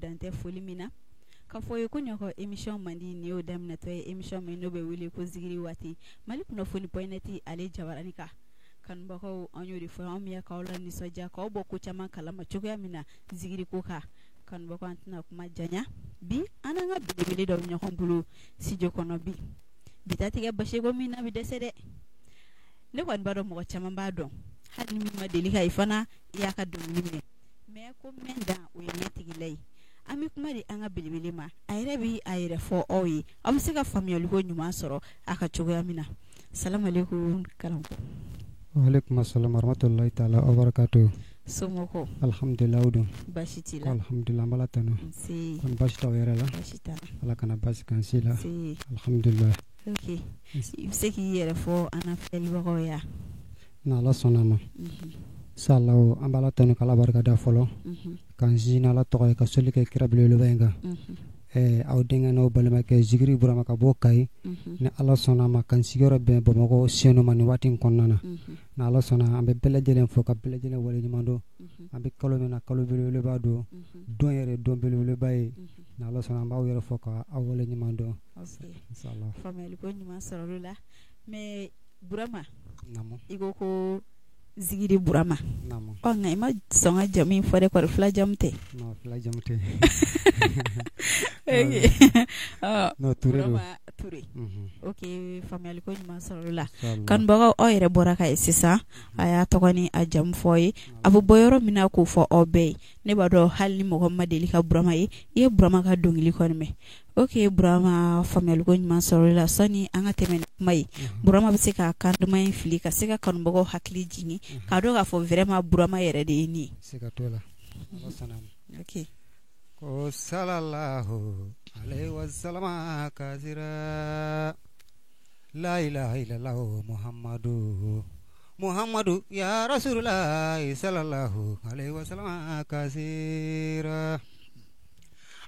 Dan tɛ foli min na, k'a fɔ ye ko ɲɔgɔn émission mandi nin y'o daminɛtɔ ye, émission min n'o bɛ wele ko Zikiri waati, Mali kunnafoni.net ale jabarani kan. Kanubagaw, an y'o de fɔ, anw bɛ k'aw la nisɔndiya, k'aw bɔ ko caman kalama cogoya min na zikiri ko kan. Kanubagaw, an tɛna kuma janya bi, an n'an ka belebele dɔ bɛ ɲɔgɔn bolo studio kɔnɔ bi. Bi ta tigɛ basi ko min na bɛ dɛsɛ dɛ. Ne kɔni b'a dɔn mɔgɔ caman b'a dɔn, hali ni min ma deli ka ye fana, i y'a ka dɔnkili mɛn. Mais ko mɛn dan o ye ɲɛtigila ye. An bɛ kuma di an ka belebele ma, a yɛrɛ bɛ a yɛrɛ fɔ aw ye, aw bɛ se ka faamuyaliko ɲuman sɔrɔ a ka cogoya min na. Salamalekun karamɔgɔ. Waaleykum salam warahmatulahi taala wabarakatuh. Somɔgɔw? Alhamdulilah, don. Baasi t'i la? Alhamdulilah, an b'Ala tanu. Nse. Kɔni baasi t'aw yɛrɛ la? Baasi t'an na. Ala kana baasi k'an si la. Nse. Alhamdulilah. Ok, i bɛ se k'i yɛrɛ fɔ an na filɛlibagaw ye wa? N'Ala sɔnna a ma. Inshallah, an b'Ala tanu k'Ala barika da fɔlɔ. K'an sinsin n'Ala tɔgɔ ye, ka soli kɛ kira belebeleba in kan. Aw denkɛ n'aw balimakɛ Zikiri Burama ka bɔ Kayi. Ni Ala sɔnna a ma, ka n sigiyɔrɔ bɛn Bamakɔ Senu ma nin waati in kɔnɔna na. Ni Ala sɔnna, an bɛ bɛɛ lajɛlen fo ka bɛɛ lajɛlen waleɲuman dɔn. An bɛ kalo min na, kalo belebeleba don. Don yɛrɛ don belebeleba ye. Ni Ala sɔnna, an b'aw yɛrɛ fo ka aw waleɲuman dɔn. Ok. Inshallah. Faamuyali ko ɲuman sɔrɔ la. Mais Burama, Naamu. i ko ko Zikiri Burama. Naamu. Ɔ, nka i ma sɔn ka jamu in fɔ dɛ, kɔri fila jamu tɛ? Non, fila jamu tɛ. Ok. Ɔ. Non, Ture don. Burama Ture. Ok, faamuyali ko ɲuman sɔrɔ la. Inshallah. Kanubagaw, aw yɛrɛ bɔra ka ye sisan, a y'a tɔgɔ ni a jamu fɔ ye, a bɛ bɔ yɔrɔ min na k'o fɔ aw bɛɛ ye. Ne b'a dɔn hali ni mɔgɔ ma deli ka Burama ye, i ye Burama ka dɔnkili kɔni mɛn. Ok Burama, faamuyali ko ɲuman sɔrɔ la. Sani an ka tɛmɛ ni kuma ye, Burama bɛ se ka kan duman in fili ka se ka kanubagaw hakili jigin, k'a dɔn k'a fɔ vraiment Burama yɛrɛ de ye nin ye. Siga t'o la. Ala sɔnna a ma. Ok. Ko sallallahu alaihi wasallam kasira, la ilaha illallah Muhammadu Muhammadu ya Rasulullah, sallallahu alaihi wasallam kasira.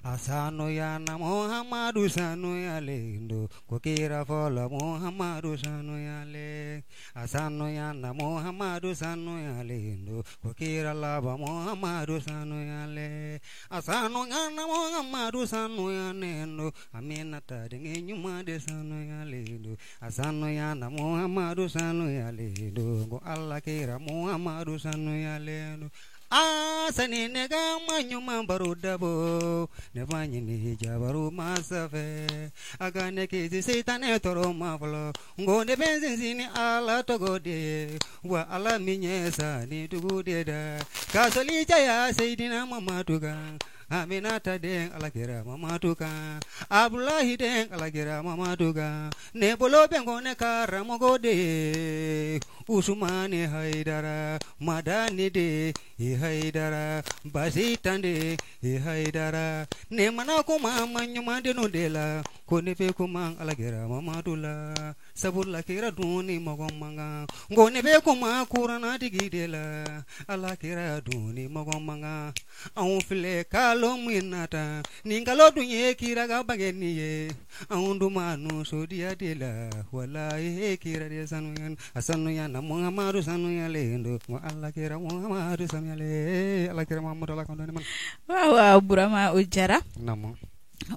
A sanuyana Muhammadu sanuyalen don, ko kira fɔlɔ Muhammadu sanuyalen. A sanuyana Muhammadu sanuyalen don, ko kira laban Muhammadu sanuyalen. A sanuyana Muhammadu sanuyalen don, Aminata denkɛ ɲuman de sanuyalen don. A sanuyana Muhammadu sanuyalen don, ko Ala kira Muhammadu sanuyalen don. Aa, sani ne ka ma ɲuman baro dabo, ne b'a ɲini jabaru masa fɛ, a ka ne kisi sitanɛ tɔɔrɔ ma fɔlɔ. N ko ne bɛ n sinsin ni Ala tɔgɔ de ye, wa Ala min ye san ni dugu de da, ka soli caya Seyidina Mamadu kan, Aminata den Alakira Mamadu kan, Abulahi den Alakira Mamadu kan. Ne bolo bɛ n kɔ, ne karamɔgɔ de ye Usumani Hayidara, Madani de Hayidara, Basitan de Hayidara. Ne mana kuma ma ɲuman denw de la, ko ne bɛ kuma Alakira Mamadu la, sabula kira dun ni mɔgɔ man kan. N ko ne bɛ kuma kuranatigi de la, Alakira dun ni mɔgɔ man kan. Anw filɛ kalo min na tan, nin kalo dun ye kira ka bangeni ye, anw dun ma nisɔndiya de la, walayi kira de sanuya, a sanuya na Muhamadu sanuyalen don, wa Alakira Muhamadu sanuyalen, Alakira Muhamadu Ala k'an dɔn ma. Waaw waaw Burama, o diyara. Naamu.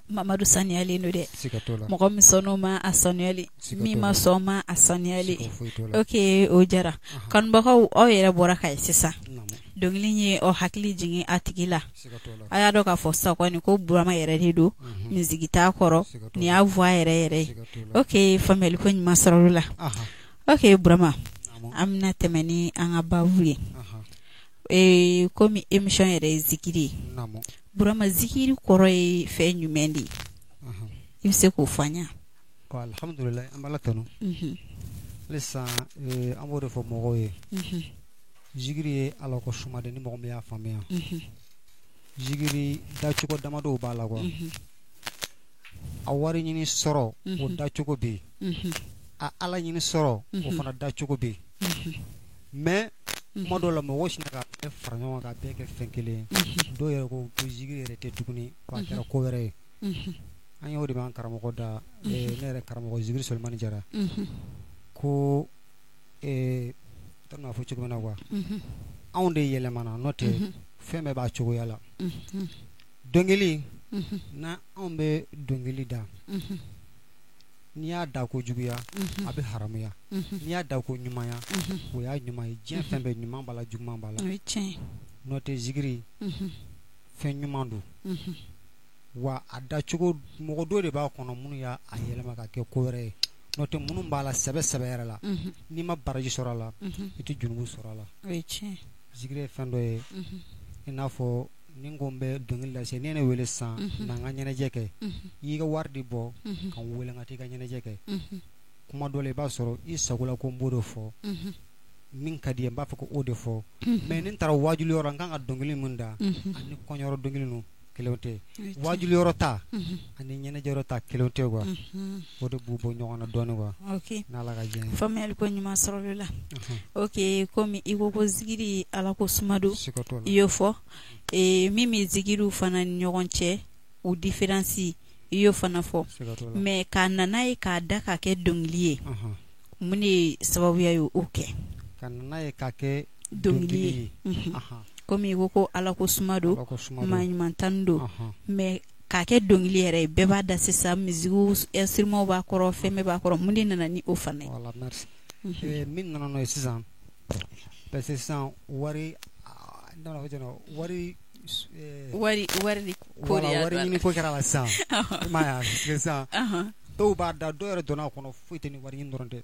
Mamadu sanuyalen don dɛ. Siga t'o la. Mɔgɔ min sɔnn'o ma, a sanuyalen. Siga t'o Min la. ma sɔn ma, a sanuyalen. Siga foyi t'o la. Ok, o diyara. Kanubagaw, aw yɛrɛ bɔra ka ye sisan. Naamu. Dɔnkili ye aw hakili jigin a tigi la. Siga t'o la. A y'a dɔn k'a fɔ sisan kɔni ko Burama yɛrɛ de don. Musique t'a kɔrɔ. Siga t'o Nin la. y'a voix yɛrɛ yɛrɛ ye. Siga t'o la. Ok, faamuyali ko ɲuman sɔrɔ la. Ok Burama, Naamu. an bɛna tɛmɛ ni an ka baabu ye. Komi émission yɛrɛ ye zikiri ye. Naamu. Burama, zikiri kɔrɔ ye fɛn jumɛn de ye? I bɛ se k'o fɔ an ye? Ɔ, alhamdulilah, an b'Ala tanu. Halisa an b'o de fɔ mɔgɔw ye. Zikiri ye Ala ko suma de, ni mɔgɔ min y'a faamuya. Zikiri dacogo damadɔw b'a la quoi. A wari ɲini sɔrɔ, o dacogo bɛ yen. A Ala ɲini sɔrɔ, o fana dacogo bɛ yen. Mais kuma dɔw la, mɔgɔw sinna ka bɛɛ fara ɲɔgɔn kan, ka bɛɛ kɛ fɛn kelen ye. Dɔw yɛrɛ ko ko zikiri yɛrɛ tɛ tuguni, ko a kɛra ko wɛrɛ ye. An y'o de b'an karamɔgɔ da, ne yɛrɛ karamɔgɔ Zikiri Solomani Jara, ko n'a fɔ cogo min na quoi, anw de yɛlɛmana, n'o tɛ fɛn bɛɛ b'a cogoya la. Dɔnkili, na anw bɛ dɔnkili da, n'i y'a da ko juguya, a bɛ haramuya. N'i y'a da ko ɲumanya, o y'a ɲuman ye. Diɲɛ fɛn bɛɛ, ɲuman b'a la, juguman b'a la. O ye tiɲɛ ye. N'o tɛ, zikiri fɛn ɲuman don. Wa a dacogo, mɔgɔ dɔ de b'a kɔnɔ minnu y'a yɛlɛma ka kɛ ko wɛrɛ ye. N'o tɛ, minnu b'a la sɛbɛ sɛbɛ yɛrɛ la, n'i ma baraji sɔrɔ a la, i tɛ junubu sɔrɔ a la. O ye tiɲɛ ye. Zikiri ye fɛn dɔ ye, i n'a fɔ ni n ko n bɛ dɔnkili lase, ne ye ne wele sisan na n ka ɲɛnajɛ kɛ, i y'i ka wari de bɔ ka n wele n ka taa i ka ɲɛnajɛ kɛ. Kuma dɔ la, i b'a sɔrɔ i sago la ko n b'o de fɔ min ka di ye, n b'a fɔ ko o de fɔ. Mais ni n taara wajuli yɔrɔ, n kan ka dɔnkili min da ani kɔɲɔyɔrɔ dɔnkili ninnu, kelenw tɛ. Wajuli yɔrɔ ta ani ɲɛnajɛ yɔrɔ ta, kelenw tɛ quoi. O de b'u bɔ ɲɔgɔn na dɔɔnin quoi. N'Ala ka diɲɛ ye. Faamuyali ko ɲuman sɔrɔla o la. Ok, komi i ko ko zikiri Ala ko suma don. Siga t'o la. I y'o fɔ. Min bɛ zikiriw fana ni ɲɔgɔn cɛ, u différence, i y'o fana fɔ. Siga t'o la. Mais k'a nana ye k'a da k'a kɛ dɔnkili ye, mun de ye sababuya ye o kɛ? Ka nana ye k'a kɛ dɔnkili ye. Komi i ko ko Ala ko suma don, Ala ko suma don, maa ɲuman tanu don, mais k'a kɛ dɔnkili yɛrɛ ye, bɛɛ b'a da sisan, musique instrument b'a kɔrɔ, fɛn bɛɛ b'a kɔrɔ, mun de nana ni o fana ye? Voilà, merci. Min nana n'o ye sisan, parce que sisan wari, n t'a fɔ wari. Wari de ko de y'a wari don a la. Ɲini ko kɛra la sisan, i m'a ye wa? Parce que sisan dɔw b'a da, dɔw yɛrɛ donna a kɔnɔ, foyi tɛ ni wari ɲini dɔrɔn tɛ.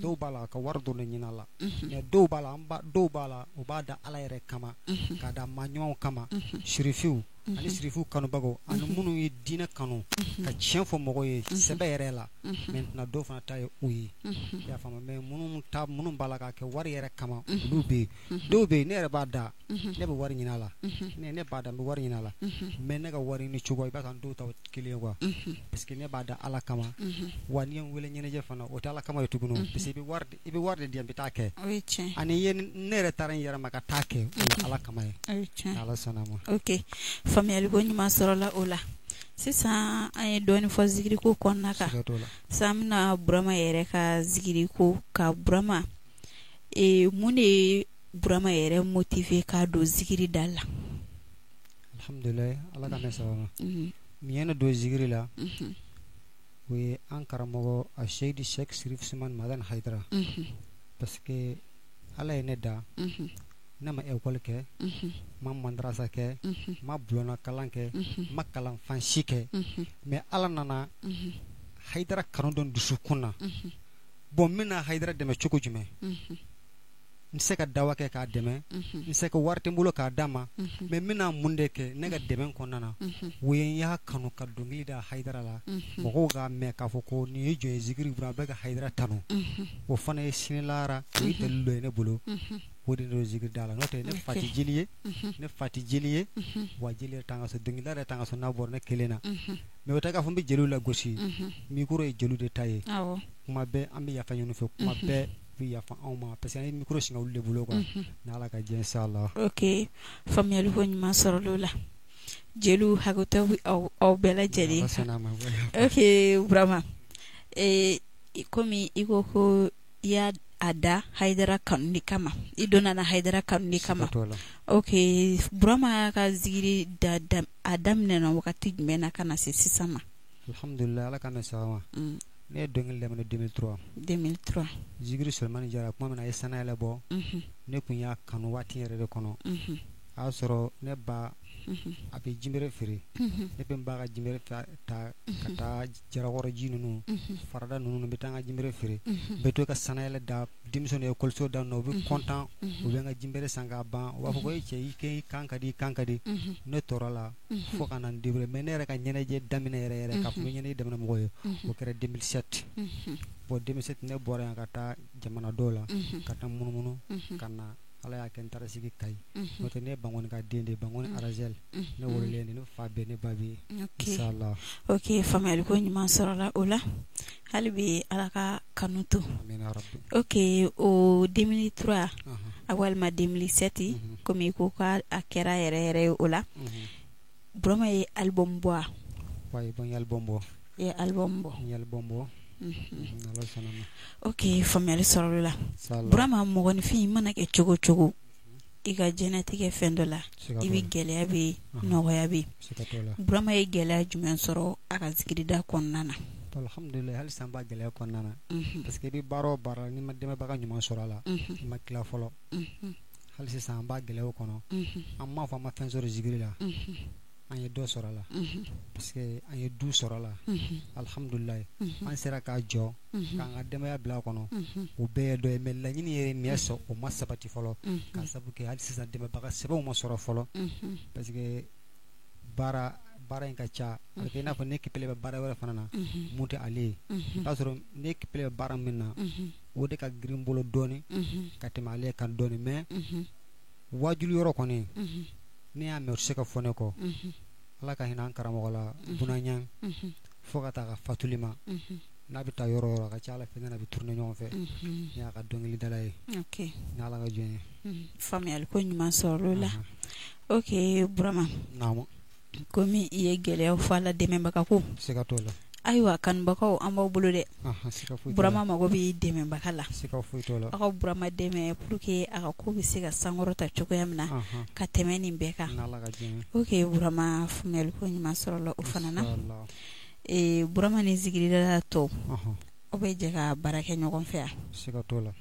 Dɔw b'a la ka wari dɔrɔn de ɲini a la. Mais dɔw b'a la, an ba dɔw b'a la, u b'a da Ala yɛrɛ kama, k'a da maa ɲumanw kama, sirifiw ani sirifiw kanubagaw ani minnu ye diinɛ kanu ka tiɲɛ fɔ mɔgɔw ye sɛbɛ yɛrɛ la. Maintenant, dɔw fana ta ye o ye, i y'a faamu. Mais minnu ta, minnu b'a la k'a kɛ wari yɛrɛ kama, olu bɛ yen. Dɔw bɛ yen, ne yɛrɛ b'a da, ne bɛ wari ɲini a la. Ne b'a da, n bɛ wari ɲini a la. Mais ne ka wari ɲini cogo, i b'a sɔrɔ dɔw ta kelen ye quoi, parce que ne b'a da Ala kama. Wa n'i ye n wele ɲɛnajɛ fana, o tɛ Ala kama ye tuguni, parce que i bɛ wari de di yan, n bɛ taa kɛ. O ye tiɲɛ. Ani i ye ne yɛrɛ taara n yɛrɛ ma ka taa kɛ, o ye Ala kama ye. O ye tiɲɛ. Ala sɔnna a ma. Ok, faamuyali ko ɲuman sɔrɔla o la. Sisan an ye dɔɔnin fɔ zikiriko kɔnɔna kan. Siga t'o la. Sisan an bɛna Burama yɛrɛ ka zikiriko ka Burama, mun de ye Burama yɛrɛ motiver k'a don zikiri da la? Alhamdulilayi, Ala ka mɛn sababa ma. Min ye ne don zikiri la, o ye an karamɔgɔ a Seyidi Sheikh Sirif Sumani Madani Hayidara. Parce que Ala ye ne da, ne ma école kɛ, ma madrasa kɛ, ma bulonna kalan kɛ, ma kalan fan si kɛ. Mais Ala nana Hayidara kanu don dusukun na. Bon, n bɛna Hayidara dɛmɛ cogo jumɛn? N tɛ se ka dawa kɛ k'a dɛmɛ, n tɛ se ka wari tɛ n bolo k'a d'a ma. Mais n bɛna mun de kɛ ne ka dɛmɛ kɔnɔna na? O ye n y'a kanu ka dɔnkili da Hayidara la, mɔgɔw k'a mɛn k'a fɔ ko nin ye jɔn ye, zikiri bɔra, a bɛ ka Hayidara tanu. O fana ye sinilahara, o ye dalilu dɔ ye ne bolo. O de don zikiri da la. N'o tɛ, ne fa tɛ jeli ye, ne fa tɛ jeli ye. Wa jeli yɛrɛ t'an ka so, dɔnkilida yɛrɛ t'an ka so n'a bɔra ne kelen na. Mais o tɛ k'a fɔ n bɛ jeliw lagosi. Micro ye jeliw de ta ye. Kuma bɛɛ an bɛ yafa ɲini u fɛ, kuma bɛɛ u bɛ yafa anw ma, parce que an ye micro sigi olu de bolo quoi. N'Ala ka diɲɛ, inchallah. Ok, faamuyali ko ɲuman sɔrɔla o la. Jeliw, hakɛto bɛ aw bɛɛ lajɛlen. Ala sɔnna a ma. Ok Burama, komi i ko ko i y'a a da Hayidara kanu de kama, i donna na Hayidara kanu de kama. Siga t'o la. Ok, Burama ka zikiri da, a daminɛna wagati jumɛn na ka na se sisan ma? Alhamdulilayi, Ala ka mɛn sababa ma. Ne ye dɔnkili daminɛ 2003. 2003. Zikiri Solomani Jara, tuma min na a ye sanayɛlɛ bɔ, ne tun y'a kanu waati yɛrɛ de kɔnɔ. A y'a sɔrɔ ne ba, a bɛ jinbere feere. Ne bɛ n ba ka jinbere ta ka taa Jarakɔrɔ ji ninnu, farada ninnu, n bɛ taa n ka jinbere feere. N bɛ to ka sanayɛlɛ da denmisɛnninw ye école da u bɛ content, u bɛ n ka jinbere san k'a ban, u b'a fɔ ko e cɛ, i kan ka di, i kan ka di. Ne tora la fo ka na n débrouiller. Mais ne yɛrɛ ka ɲɛnajɛ daminɛ yɛrɛ yɛrɛ, k'a fɔ n bɛ ɲɛnajɛ daminɛ mɔgɔw ye, o kɛra 2007. Bon, 2007, ne bɔra yan ka taa jamana dɔw la, ka taa munumunu ka na. Ala y'a kɛ n taara sigi Kayi. N'o tɛ, ne ye Bankoni ka den de ye, Bankoni Arazɛli. Ne wololen ne fa bɛ, ne ba bɛ yen. Inchallah. Ok, faamuyali ko ɲuman sɔrɔla o la. Hali bi Ala ka kanu to. Amina rabi. Ok, o 2003 a walima 2007, komi i ko k'a kɛra yɛrɛ yɛrɛ ye o la. Burama ye album bɔ wa? Wayi, bon, n ye album bɔ. I ye album bɔ. N ye album bɔ. Ala sɔnna ma. Ok, faamuyali sɔrɔla o la. Burama, mɔgɔninfin mana kɛ cogo o cogo, I ka diɲɛnatigɛ fɛn dɔ la, i bɛ gɛlɛya bɛ yen, nɔgɔya bɛ yen. Burama ye gɛlɛya jumɛn sɔrɔ a ka zikirida kɔnɔna na? Alhamdulilayi, hali sisan b'a gɛlɛya kɔnɔna na, parce que i bɛ baara o baara, n'i ma dɛmɛbaga ɲuman sɔrɔ a la, i ma tila fɔlɔ. Hali sisan an b'a gɛlɛyaw kɔnɔ. An m'a fɔ an ma fɛn sɔrɔ zikiri la, an ye dɔ sɔrɔ a la, parce que an ye du sɔrɔ a la. Alhamdulilayi, an sera k'a jɔ k'an ka denbaya bila a kɔnɔ, o bɛɛ ye dɔ ye. Mais laɲini yɛrɛ min ye sɔn, o ma sabati fɔlɔ, k'a sabu kɛ hali sisan dɛmɛbaga sɛbɛnw ma sɔrɔ fɔlɔ, parce que baara in ka ca. A bɛ kɛ i n'a fɔ ne kipele bɛ baara wɛrɛ fana na mun tɛ ale ye. I b'a sɔrɔ ne kipele bɛ baara min na, o de ka girin bolo dɔɔni ka tɛmɛ ale kan dɔɔni. Mais wajulu yɔrɔ kɔni, ne y'a mɛn, o tɛ se ka fɔ ne kɔ. Ala ka hinɛ an karamɔgɔ la Bunaɲan, fo ka taa ka fatuli ma, n'a bɛ taa yɔrɔ yɔrɔ, a ka ca Ala fɛ ne n'a bɛ tourner ɲɔgɔn fɛ. Ne y'a ka dɔnkilidala ye, ni Ala ka jɔn ye. Faamuyali ko ɲuman sɔrɔ o la. Ok Burama, naamu, komi i ye gɛlɛyaw fɔ a la, dɛmɛbaga ko, siga t'o la. Ayiwa kanubagaw, an b'aw bolo dɛ. Burama mago bɛ dɛmɛbaga la. Siga foyi t'o la. Aw ka Burama dɛmɛ pour que a ka ko bɛ se ka sankɔrɔta cogoya min na ka tɛmɛ nin bɛɛ kan. Ok Burama, faamuyali ko ɲuman sɔrɔ la o fana na. Burama ni zikiridala tɔw, aw bɛ jɛ ka baara kɛ ɲɔgɔn fɛ yan? Siga t'o la.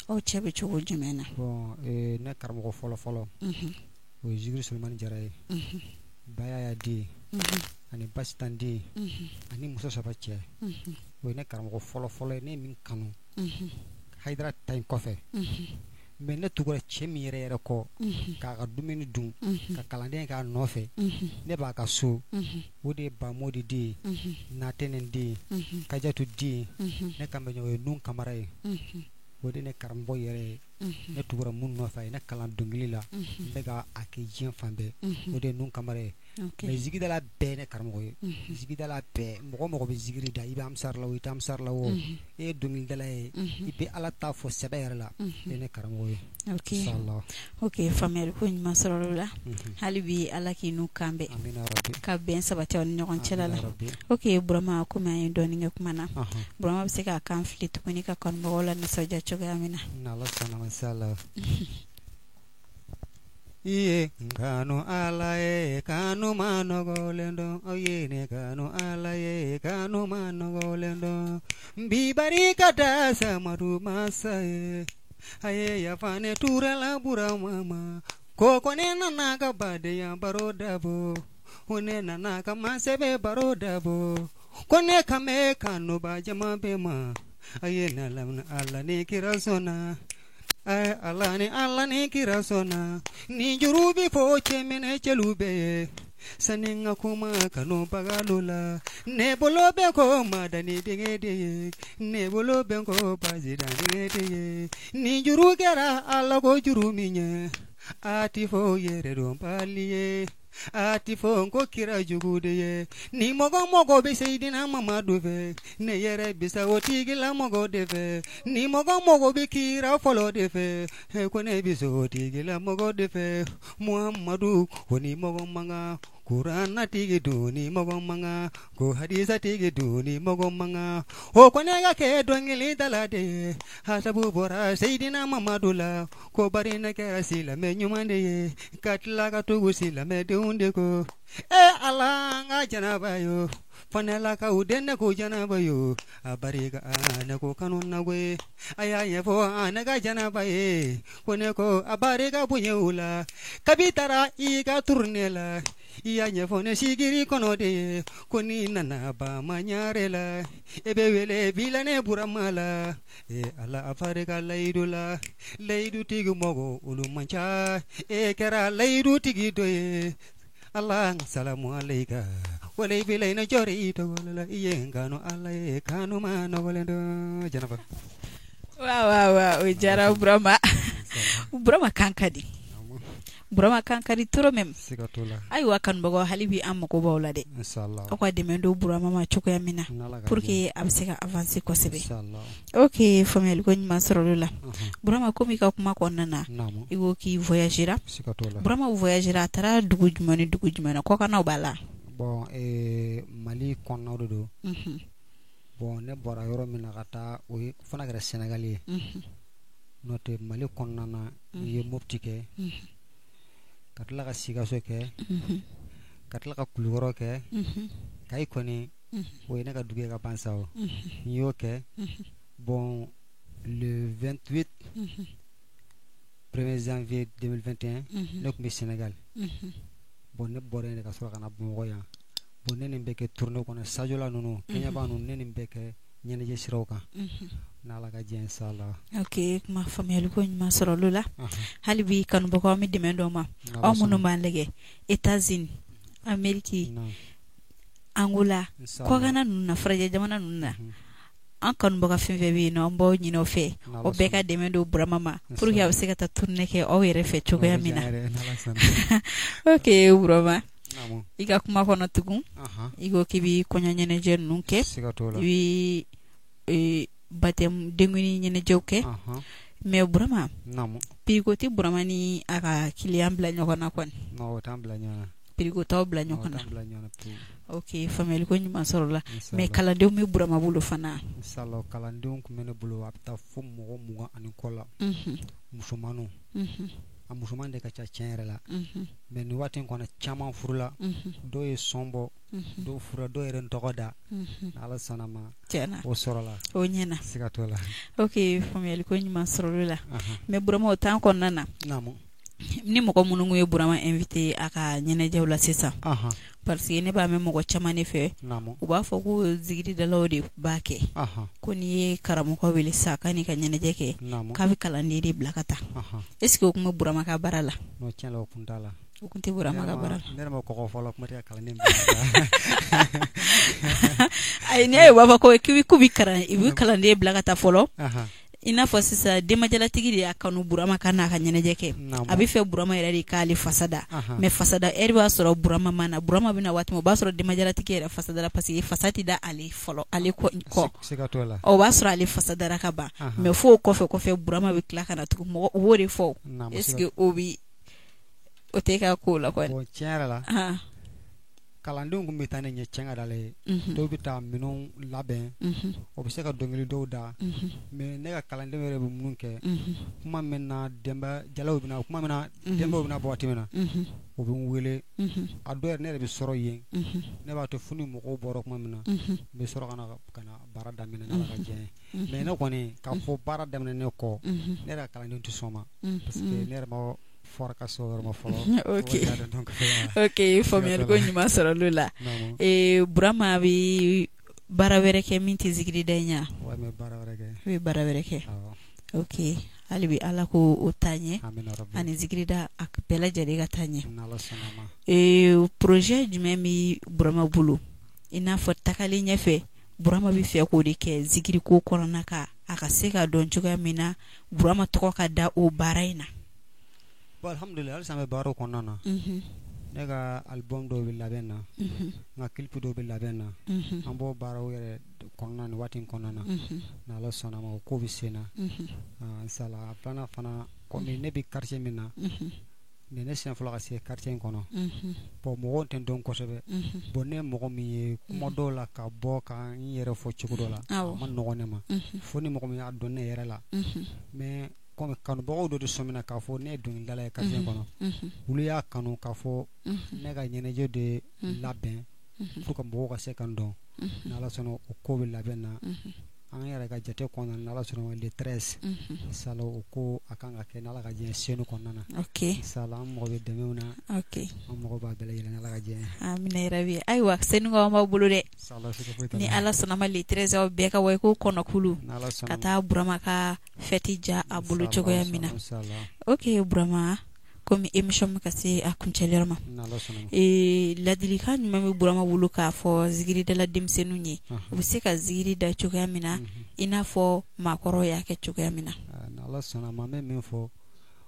Aw cɛ bɛ cogo jumɛn na? Bon, ne karamɔgɔ fɔlɔ fɔlɔ, o ye Zikiri Solomani Jara ye, Baya den ani Basitan den ani muso saba cɛ. O ye ne karamɔgɔ fɔlɔ fɔlɔ ye, ne ye min kanu Hayidara ta in kɔfɛ. Mais ne tugura cɛ min yɛrɛ yɛrɛ kɔ, k'a ka dumuni dun, ka kalanden k'a nɔfɛ, ne b'a ka so, o de ye Bamodi den ye, Natɛnɛn den ye, Kajatu den ye, ne kan bɛ ɲɔgɔn ye Nun Kamara ye. O de ne karamɔgɔ yɛrɛ ye. Ne tugura mun nɔfɛ, a ye ne kalan dɔnkili la, n bɛ ka a kɛ diɲɛ fan bɛɛ, o de ye Nun Kamara ye. Mais zikidala bɛɛ ne karamɔgɔ ye. Zikidala bɛɛ, mɔgɔ mɔgɔ bɛ zikiri da, i bɛ amisari la o, i tɛ amisari la o, e ye dɔnkilidala ye, i bɛ Ala ta fɔ sɛbɛ yɛrɛ la, e ne karamɔgɔ ye. Ok, ok, faamuyali ko ɲuman sɔrɔ o la. Hali bi Ala k'i n'u kan bɛn, ka bɛn sabati aw ni ɲɔgɔn cɛla la. Ok Burama, komi an ye dɔɔnin kɛ kuma na, Burama bɛ se k'a kan fili tuguni ka kanubagaw la nisɔndiya cogoya min na. N'Ala sɔnna ma, inshallah. I ye kanu Ala ye, kanu ma nɔgɔlen dɔn. Aw ye ne kanu Ala ye, kanu ma nɔgɔlen dɔn. N bi barika da Samadu masa ye, a ye yafa ne turala Burama ma. Ko ko ne nana ka badenya baro dabɔ, ko ne nana ka masɛbɛ baro dabɔ, ko ne kan bɛ kanuba jama bɛɛ ma. A ye na lamini Ala ni kira sɔnna. Ala ni Ala ni kira sɔnna. Ni juru bɛ fɔ cɛ minɛ cɛlu bɛɛ ye, sani n ka kuma kanubagalu la. Ne bolo bɛ ko madani dege de ye, ne bolo bɛ ko bazidan dege de ye. Ni juru kɛra Ala ko juru min ye, a ti fɔ yɛrɛ dɔnbali ye, a ti fɔ ko kira jugu de ye. Ni mɔgɔ mɔgɔ bɛ Seyidina Mamadu fɛ, ne yɛrɛ bisa o tigilamɔgɔ de fɛ. Ni mɔgɔ mɔgɔ bɛ kira fɔlɔ de fɛ, ko ne bɛ se o tigilamɔgɔ de fɛ. Muhamadu o ni mɔgɔ man kan, Kuranna tigi don ni mɔgɔ man kan, ko hadisa tigi don ni mɔgɔ man kan. O ko ne ka kɛ dɔnkilidala de ye, a sabu bɔra Seyidina Mamadu la. Ko bari ne kɛra silamɛ ɲuman de ye, ka tila ka tugu silamɛdenw de kɔ. E Ala, an ka janaba yo, fanɛlakaw den ne ko janaba yo, a barika ne ko kanu na koyi. A y'a ɲɛfɔ ne ka janaba ye, ko ne ko a barika bonya o la. Kabi taara i ka tournée la, i y'a ɲɛfɔ ne sigiri kɔnɔ de ye, ko n'i nana Bama ɲare la, e bɛ wele bila ne Burama la. E Ala, a barika layidu la, layidutigi mɔgɔ olu man ca, e kɛra layidutigi dɔ ye. Ala salamu alayka, wala bila ina jɔri i tɔgɔ la, i ye n kanu Ala ye, kanu ma nɔgɔlen dɔn. Janaba. Waaw waaw waaw, o diyara Burama. Burama kan ka di, Burama kan ka di trop même. Siga t'o la. Ayiwa kanubagaw, hali bi an mago b'aw la dɛ. Inshallah. Aw ka dɛmɛ don Burama ma cogoya min na, pour que a bɛ se ka avancer kosɛbɛ. Inshallah. Ok, faamuyali ko ɲuman sɔrɔ o la. Burama, komi i ka kuma kɔnɔna na, i ko k'i voyagera. Siga t'o la. Burama voyagera, a taara dugu jumɛn ni dugu jumɛn na? Kɔkannaw b'a la? Bon, Mali kɔnɔnaw de don. Bon, ne bɔra yɔrɔ min na ka taa, o ye fana kɛra Sénégal ye. N'o tɛ Mali kɔnɔna na, n ye Mopti kɛ, ka tila ka Sikaso kɛ, ka tila ka Kulukɔrɔ kɛ. Kayi kɔni, o ye ne ka dugu ye ka ban sa o. N y'o kɛ. Bon, le 28 1er janvier 2021, ne tun bɛ Sénégal. Bon, ne bɔra yen de ka sɔrɔ ka na Bamakɔ yan. Bon, ne nin bɛ kɛ tournée kɔnɔ, Sadiola ninnu, Kɛɲɛba ninnu, ne nin bɛ kɛ ɲɛnajɛ siraw kan, n'Ala ka diɲɛ, inshallah. Ok, kuma faamuyali ko ɲuman sɔrɔ olu la. Hali bi kanubagaw, an bɛ dɛmɛ dɔ ma, aw minnu b'an lajɛ États-Unis, Amérique, Angola, kɔkanna ninnu na, farajɛ jamana ninnu na, an kanubaga fɛn fɛn bɛ yen nɔ, an b'aw ɲini aw fɛ, o bɛɛ ka dɛmɛ don Burama ma pour que a bɛ se ka taa tournée kɛ aw yɛrɛ fɛ cogoya min na. Ok Burama, i ka kuma kɔnɔ tugun, i ko k'i bɛ kɔɲɔ ɲɛnajɛ ninnu kɛ, i bɛ baptême, denkundi ɲɛnajɛw kɛ. Mais Burama, prix ko tɛ Burama ni a ka client bila ɲɔgɔn na kɔni? Prix ko t'aw bila ɲɔgɔn na. Ok, faamuyali ko ɲuman sɔrɔ la. Mais kalandenw bɛ Burama bolo fana? Inshallah, kalandenw tun bɛ ne bolo, a bɛ taa fo mɔgɔ 20 ani kɔ la, musomaninw. A musoman de ka ca tiɲɛ yɛrɛ la. Mais nin waati in kɔnɔ, caman furula, dɔw ye son bɔ, dɔw furula, dɔw yɛrɛ n tɔgɔ da. Ala sɔnna ma, tiɲɛna o sɔrɔla. O ɲɛna. Siga t'o la. Ok, faamuyali ko ɲuman sɔrɔ la. Mais Burama, o temps kɔnɔna na, ni mɔgɔ minnu ye Burama invité a ka ɲɛnajɛw la sisan, parce que ne b'a mɛn mɔgɔ caman de fɛ, u b'a fɔ ko zikiridalaw de b'a kɛ, ko n'i ye karamɔgɔ wele sa k'a n'i ka ɲɛnajɛ kɛ, k'a bɛ kalanden de bila ka taa. Est ce que o tun bɛ Burama ka baara la? Non, tiɲɛ la, o kun t'a la. O tun tɛ Burama ka baara la. Ne yɛrɛ ma kɔgɔ fɔlɔ, kuma tɛ ka kalanden bila ka taa. Ayi, n'i y'a ye u b'a fɔ ko k'u bɛ kalan, u bɛ kalanden bila ka taa fɔlɔ, i n'a fɔ sisan denbajalatigi de y'a kanu Burama ka n'a ka ɲɛnajɛ kɛ, a bɛ fɛ Burama yɛrɛ de k'ale fasa da. Mais fasa da heure b'a sɔrɔ Burama ma na. Burama bɛna waati min, o b'a sɔrɔ denbajalatigi yɛrɛ fasa dara, parce que fasa tɛ da ale fɔlɔ, ale kɔ. Siga t'o la. O b'a sɔrɔ ale fasa dara ka ban. Mais fo o kɔfɛ kɔfɛ, Burama bɛ tila ka na tugun. Mɔgɔ u b'o de fɔ. Est ce que o bi o tɛ ka ko la kɔni? Bon, tiɲɛ yɛrɛ la, kalandenw tun bɛ taa ne ɲɛ, tiɲɛ ka d'Ala ye. Dɔw bɛ taa minɛnw labɛn, o bɛ se ka dɔnkili dɔw da. Mais ne ka kalandenw yɛrɛ bɛ mun kɛ, kuma min na denba jalaw bɛna, kuma min na denbaw bɛna bɔ waati min na, u bɛ n wele. A dɔw yɛrɛ, ne yɛrɛ bɛ sɔrɔ yen. Ne b'a to fo ni mɔgɔw bɔra kuma min na, n bɛ sɔrɔ ka na baara daminɛ, n'Ala ka diɲɛ ye. Mais ne kɔni k'a fɔ baara daminɛ ne kɔ, ne yɛrɛ ka kalandenw tɛ sɔn ma, parce que ne yɛrɛ ma fɔra ka se o yɔrɔ ma fɔlɔ. Ok, faamuyali ko ɲuman sɔrɔ l'o la. Burama bɛ baara wɛrɛ kɛ min tɛ zikirida in ye? Wa, n bɛ baara wɛrɛ kɛ. I bɛ baara wɛrɛ kɛ. Ok, hali bi Ala ko o taa ɲɛ, ani zikirida a bɛɛ lajɛlen ka taa ɲɛ. Projet jumɛn bɛ Burama bolo, i n'a fɔ tagalen ɲɛfɛ, Burama bɛ fɛ k'o de kɛ zikiriko kɔnɔna kan, a ka se ka dɔn cogoya min na, Burama tɔgɔ ka da o baara in na? Bon, alhamdulillah, halisa an bɛ baaraw kɔnɔna na. Ne ka album dɔw bɛ labɛn na, n ka clip dɔw bɛ labɛn na. An b'o baaraw yɛrɛ kɔnɔna nin waati in kɔnɔna na. N'Ala sɔnna ma, o ko bɛ sen na, inshallah. A filanan fana, komi ne bɛ quartier min na nin, ne siɲɛ fɔlɔ ka se quartier in kɔnɔ. Bon, mɔgɔw tɛ n dɔn kosɛbɛ. Bon, ne ye mɔgɔ min ye, kuma dɔw la, ka bɔ ka n yɛrɛ fɔ cogo dɔ la, a ma nɔgɔn ne ma, fo ni mɔgɔ min y'a dɔn ne yɛrɛ la. Mais komi kanubagaw dɔ de sɔmina k'a fɔ ne ye dɔnkilidala ye quartier in kɔnɔ, olu y'a kanu k'a fɔ ne ka ɲɛnajɛ de labɛn pour que mɔgɔw ka se ka n dɔn. N'Ala sɔnna, o ko bɛ labɛn na. An yɛrɛ ka jate kɔnɔna na, n'Ala sɔnna, le 13, inshallah, o ko a kan ka kɛ, n'Ala ka diɲɛ, Senu kɔnɔna na. Inshallah, an mago bɛ dɛmɛw na. An mago b'a bɛɛ lajɛlen, n'Ala ka diɲɛ. Amina yarabi. Ayiwa, Senukaw, an b'aw bolo dɛ. Ni Ala sɔnna ma, le 13, aw bɛɛ ka wa i ko kɔnɔkulu ka taa Burama ka fête ja a bolo cogoya min na. Ok Burama, komi émission bɛ ka se a kuncɛli yɔrɔ ma, ladilikan jumɛn bɛ Burama bolo k'a fɔ zikiridala denmisɛnninw ye, u bɛ se ka zikiri da cogoya min na, i n'a fɔ maakɔrɔw y'a kɛ cogoya min na? N'Ala sɔnna ma, n bɛ min fɔ,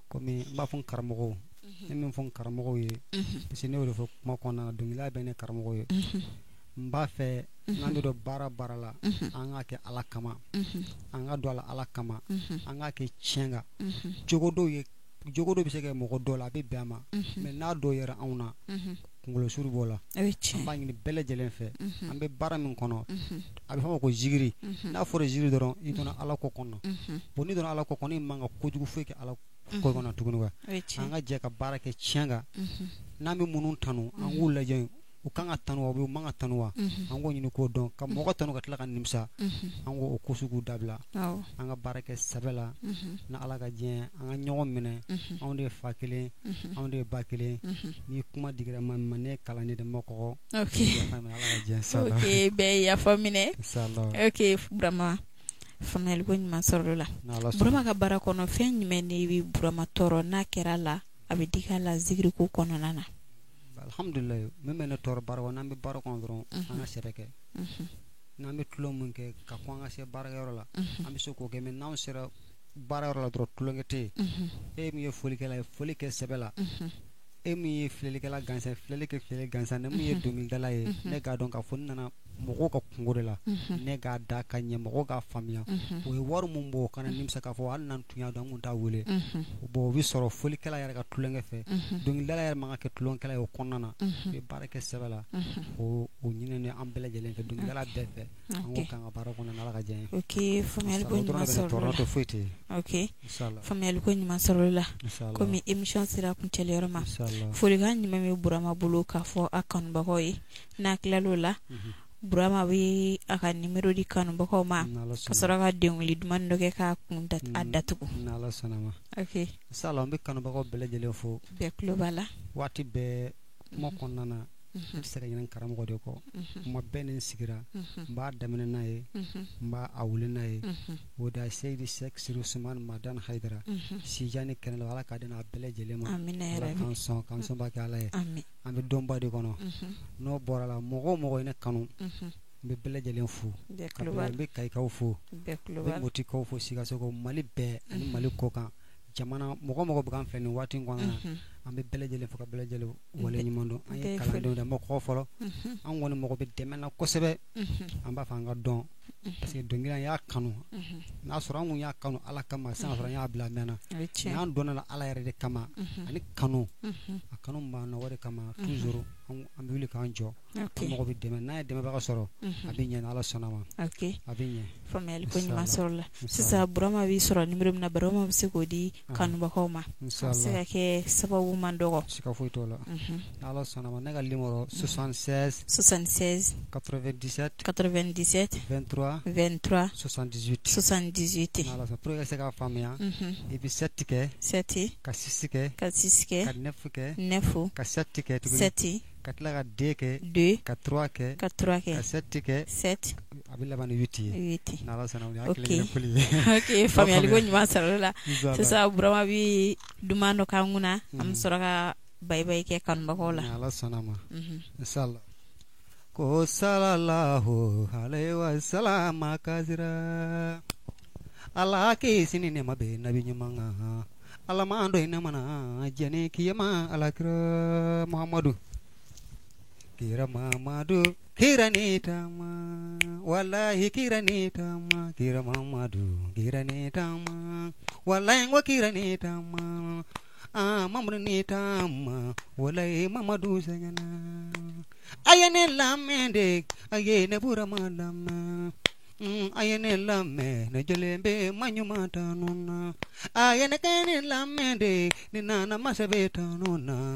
komi n b'a fɔ n karamɔgɔw, ne min fɔ n karamɔgɔw ye, parce que ne y'o de fɔ kuma kɔnɔna na, dɔnkilida bɛ ne karamɔgɔ ye. N b'a fɛ n'an bɛ don baara baara la, an k'a kɛ Ala kama, an ka don a la Ala kama, an k'a kɛ tiɲɛ kan. Jogo dɔw ye, jogo dɔ bɛ se ka kɛ mɔgɔ dɔw la, a bɛ bɛn a ma, mais n'a dɔw yɛrɛ anw na. kunkolo suru b'o la. An b'a ɲini bɛɛ lajɛlen fɛ, an bɛ baara min kɔnɔ, a bɛ fɔ ma ko zikiri. N'a fɔra zikiri dɔrɔn, i donna Ala ko kɔnɔ. Bon, n'i donna Ala ko kɔnɔ, i man ka kojugu foyi kɛ Ala ko kɔnɔ tuguni. Wa an ka jɛ ka baara kɛ tiɲɛ kan. N'an bɛ minnu tanu, an k'u lajɛ, u kan ka tanu wa, u man ka tanu wa, an k'o ɲini k'o dɔn. Ka mɔgɔ tanu ka tila ka nimisa, an k'o ko sugu dabila. An ka baara kɛ sɛbɛ la ni Ala ka diɲɛ, an ka ɲɔgɔn minɛ. Anw de ye fa kelen, anw de ye ba kelen. Ni kuma digira ma min ma, ne ye kalanden de ma kɔgɔ. Ala ka diɲɛ. Ok, bɛɛ yafa minɛ. Ok Burama, faamuyali ko ɲuman sɔrɔ la. Burama ka baara kɔnɔ, fɛn jumɛn de bɛ Burama tɔɔrɔ, n'a kɛra la a bɛ digi a la zikiri ko kɔnɔna na? Alhamdulilayi, min bɛ ne tɔɔrɔ baara kɔnɔ, n'an bɛ baara kɔnɔ dɔrɔn, an ka sɛbɛ kɛ. N'an bɛ tulon min kɛ ka kɔn an ka se baarakɛyɔrɔ la, an bɛ se k'o kɛ. Mais n'anw sera baarayɔrɔ la dɔrɔn, tulonkɛ tɛ yen. E min ye folikɛla ye, foli kɛ sɛbɛ la. E min ye filɛlikɛla gansan, filɛli kɛ filɛli gansan. Ne min ye dɔnkilidala ye, ne k'a dɔn k'a fɔ n nana mɔgɔw ka kungo de la, ne k'a da ka ɲɛ, mɔgɔw k'a faamuya. O ye wari mun bɔ, o kana nimisa k'a fɔ hali n'an tun y'a dɔn, an kun t'a wele. Bon, o bɛ sɔrɔ folikɛla yɛrɛ ka tulonkɛ fɛ. Dɔnkilidala yɛrɛ man ka kɛ tulonkɛla ye o kɔnɔna na. I bɛ baara kɛ sɛbɛ la. O ɲininen an bɛɛ lajɛlen fɛ, dɔnkilidala bɛɛ fɛ, an k'o k'an ka baara kɔnɔ, Ala ka diya ye. Ok, faamuyali ko ɲuman sɔrɔ la. Tɛ foyi tɛ yen. Ok, faamuyali ko ɲuman sɔrɔ la. Komi émission sera kuncɛli yɔrɔ ma, folikan jumɛn bɛ Burama bolo k'a fɔ a kanubagaw ye? N'a tilal'o la, Burama bɛ a ka numéro di kanubagaw ma, ka sɔrɔ ka dɔnkili duman dɔ kɛ k'a kun a datugu. N'Ala sɔnna ma. Ok. Inshallah, an bɛ kanubagaw bɛɛ lajɛlen fo. Bɛɛ tulo b'a la. Waati bɛɛ kuma kɔnɔna na, n tɛ se ka ɲinɛ karamɔgɔ de kɔ. Kuma bɛɛ ni n sigira, n b'a daminɛ n'a ye, n b'a a wuli n'a ye. O da Seyidi Sɛki Siri Usumani Madani Hayidara, Sijani kɛnɛ, Ala k'a di n'a bɛɛ lajɛlen ma. Amina. Ala k'an sɔn, k'an sɔnba kɛ Ala ye. An bɛ dɔnba de kɔnɔ. N'o bɔra la, mɔgɔ o mɔgɔ ye ne kanu, n bɛ bɛɛ lajɛlen fo. N bɛ Kayikaw fo, n bɛ Motikaw fo, Sikasokaw, Mali bɛɛ ani Mali kɔkan jamana, mɔgɔ mɔgɔ bɛ k'an filɛ nin waati in kɔnɔna na, an bɛ bɛɛ lajɛlen fo ka bɛɛ lajɛlen wale ɲuman dɔn. An ye kalandenw de, an ma kɔgɔ fɔlɔ. An kɔni mago bɛ dɛmɛ na kosɛbɛ. An b'a fɛ an ka dɔn, parce que dɔnkili an y'a kanu. N'a sɔrɔ an kun y'a kanu Ala kama, sisan sɔrɔ an y'a bila a mɛnna. Mais an dɔnna la Ala yɛrɛ de kama, ani kanu, a kanu b'an na, o de kama toujours an bɛ wuli k'an jɔ. An mago bɛ dɛmɛ, n'an ye dɛmɛbaga sɔrɔ, a bɛ ɲɛ, Ala sɔnna ma. A bɛ ɲɛ. Faamuyali ko ɲuman sɔrɔ la. Sisan Burama b'i sɔrɔ numéro min na, Burama bɛ se k'o di kanubagaw ma. A bɛ se ka kɛ sababu man dɔgɔ. Siga foyi t'o la. Ala sɔnna ma, ne ka numéro 76 76 97 97 23 23 78 78. Ala sɔnna, pour que ka se k'a faamuya, i bɛ 7 kɛ, 7, ka 6 kɛ, ka 6 kɛ, ka 9 kɛ, 9, ka 7 kɛ tuguni, 7, ka tila ka 2 kɛ, 2, ka 3 kɛ, ka 3 kɛ, ka 7 kɛ, 7, a bɛ laban ni 8 ye. 8. N'Ala sɔnna, o y'a Ok. kelen kelen foli ye. Ok, faamuyali ko ɲuman sɔrɔ la. Inshallah. Sisan Burama bɛ duman dɔ k'an kunna, an bɛ sɔrɔ ka bayi bayi kɛ kanubagaw la. N'Ala sɔnna ma. Inshallah. Ko salallahu alaihi wa sallam kasira. Ala kisi ni nɛɛma bɛ nabi ɲuman kan. Ala m'an dɔn ne mana jɛni kiyama Ala kira Muhammadu. Kira Muhammadu, kira ni tama, wallahi kira ni tama, kira Muhammadu, kira ni tama, wallahi ngo kira ni tama. Ah, Mamadu ni tama, wallahi Mamadu sɛgɛnna. A ye ne lamɛn de, a ye ne Burama lamɛn. A ye ne lamɛn, ne jɔlen bɛ ma ɲuman tanu na. A ye ne kɛ ne lamɛn de, ne nana masɛbɛ tanu na.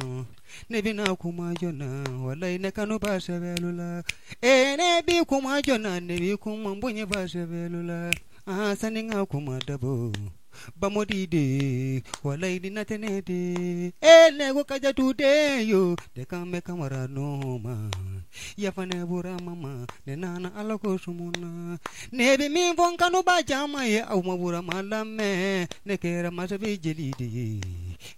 Ne bɛna kuma joona, walayi ne kanu ba sɛbɛlu la. E ne bi kuma joona, ne bi kuma bonya ba sɛbɛlu la. Ah, sani n ka kuma dabɔ. Bamodi de, walayi ni na tɛ ne de. E ne ko Kajatu den yo, de kan bɛ kamara nɔ ma. Yafa ne Burama ma, ne nana Ala ko sumuna. Ne bɛ min fɔ n kanuba caman ye, aw ma Burama lamɛn. Ne kɛra masabi jeli de ye,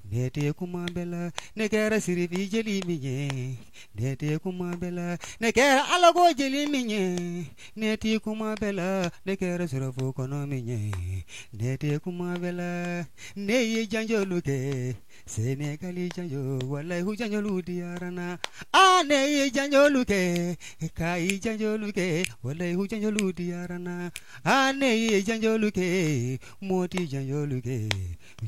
ne tɛ kuma bɛɛ la. Ne kɛra sirifi jeli min ye, ne tɛ kuma bɛɛ la. Ne kɛra Ala ko jeli min ye, ne tɛ kuma bɛɛ la. Ne kɛra sɔrɔfo kɔnɔ min ye, ne tɛ kuma bɛɛ la. Ne ye janjolu kɛ, Senegali janjo, walayi janjolu diyara n na. Ah, ne ye janjolu kɛ, Kayi janjolu kɛ, walayi janjolu diyara n na. Ah, ne ye janjolu kɛ, Moti janjolu kɛ,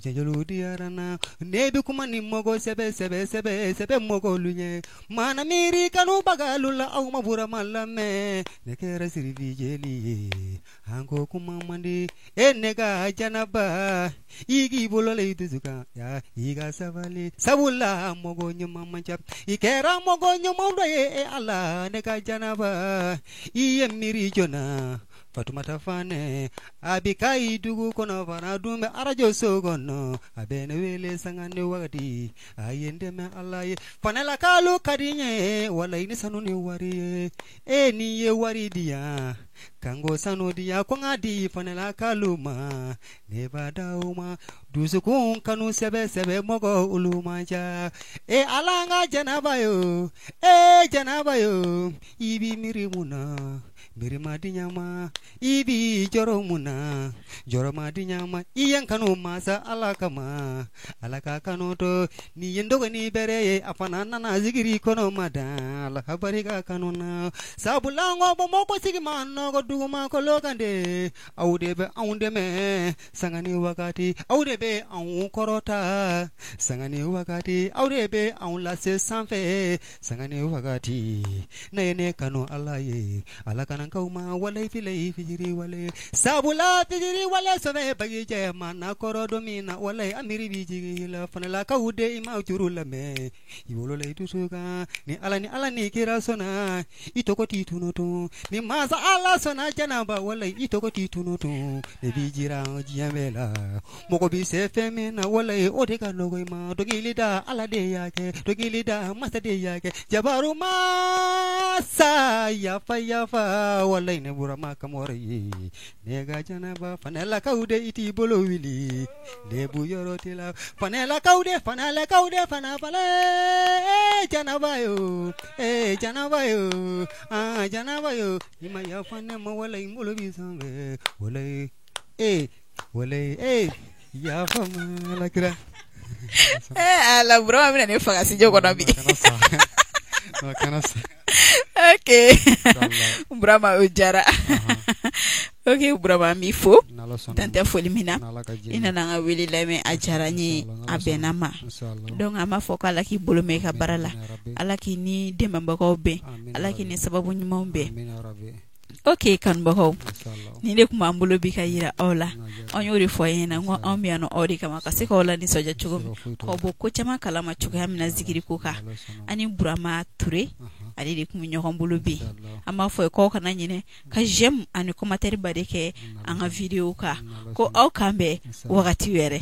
janjolu diyara n na. ma ne bɛ kuma ni mɔgɔ sɛbɛ sɛbɛ sɛbɛ sɛbɛ mɔgɔlu ye mana miiri kanubagalu la aw ma Burama lamɛn ne kɛra siribi jeli ye an ko kuma man di e ne ka jɛnɛba i k'i bolo la i dusu kan ya i ka sabali sabula mɔgɔ ɲuman man ca i kɛra mɔgɔ ɲuman dɔ ye e Ala ne ka jɛnɛba i ye miiri joona Fatumata Fanɛ a bɛ Kayi dugu kɔnɔ fana dun bɛ arajo so kɔnɔ a bɛ ne wele sanga ni wagati a ye n dɛmɛ Ala ye Fanɛlakalu ka di n ye walayi ni sanu ni wari ye e n'i ye wari di yan kanko sanu di yan ko n ka di Fanɛlakalu ma ne b'a da o ma dusukun kanu sɛbɛ sɛbɛ mɔgɔ olu man ca e Ala n ka jɛnɛba yo e jɛnɛba yo i b'i miiri mun na miiri ma di ɲa ma i b'i jɔrɔ mun na jɔrɔ ma di ɲa ma i ye n kanu masa Ala kama Ala ka kanu to ni ye n dɔgɔnin bɛrɛ ye a fana nana zikiri kɔnɔ ma dan Ala ka barika kanu na sabula n ko Bamakɔ sigi ma nɔgɔ dugumakolo kan de aw de bɛ anw dɛmɛ sanga ni wagati aw de bɛ anw kɔrɔta sanga ni wagati aw de bɛ anw lase sanfɛ sanga ni wagati ne ye ne kanu Ala ye Ala kana k'aw ma walayi filayi fijiri wale sabula fijiri wale sɔbɛ bagi jɛ ma na kɔrɔ don min na walayi a miiri b'i jigin la Fanɛlakaw de i ma juru lamɛn i wolola i dusu kan ni Ala ni Ala ni kira sɔnna i tɔgɔ t'i tunu tun ni masa Ala sɔnna jɛnɛba walayi i tɔgɔ t'i tunu tun ne b'i jira diɲɛ bɛɛ la mɔgɔ bɛ se fɛn min na walayi o de ka nɔgɔ i ma dɔnkili da Ala de y'a kɛ dɔnkili da masa de y'a kɛ jabaru masa yafa yafa walayi ne Burama Kamara ye ne ka jɛnɛba Fanɛlakaw de i t'i bolo wuli lebu yɔrɔ t'i la Fanɛlakaw de Fanɛlakaw de fana fana jɛnɛba yo ee jɛnɛba yo aa jɛnɛba yo i ma yafa ne ma walayi n bolo b'i sanfɛ walayi ee walayi ee yafa ma Ala kira. Ee Ala Burama bɛna ne faga studio kɔnɔ bi. Ok Burama o diyara. Ok Burama an b'i fo dan tɛ foli min na i nana an ka wele lamɛn a diyara n ye a bɛnna n ma donc an b'a fɔ ko Ala k'i bolo mɛn i ka baara la Ala k'i ni dɛmɛbagaw bɛn Ala k'i ni sababu ɲumanw bɛn. Ok kanubagaw nin de tun b'an bolo bi ka yira aw la an y'o de fɔ aw ɲɛna ko anw bɛ yan nɔ aw de kama ka se k'aw la nisɔndiya cogo min k'aw bɔ ko caman kalama cogoya min na zikiri ko kan ani Burama Ture ale de tun bɛ ɲɔgɔn bolo bi an b'a fɔ ye k'aw kana ɲinɛ ka j'aime ani commentaire ba de kɛ an ka vidéo kan ko aw k'an bɛn wagati wɛrɛ.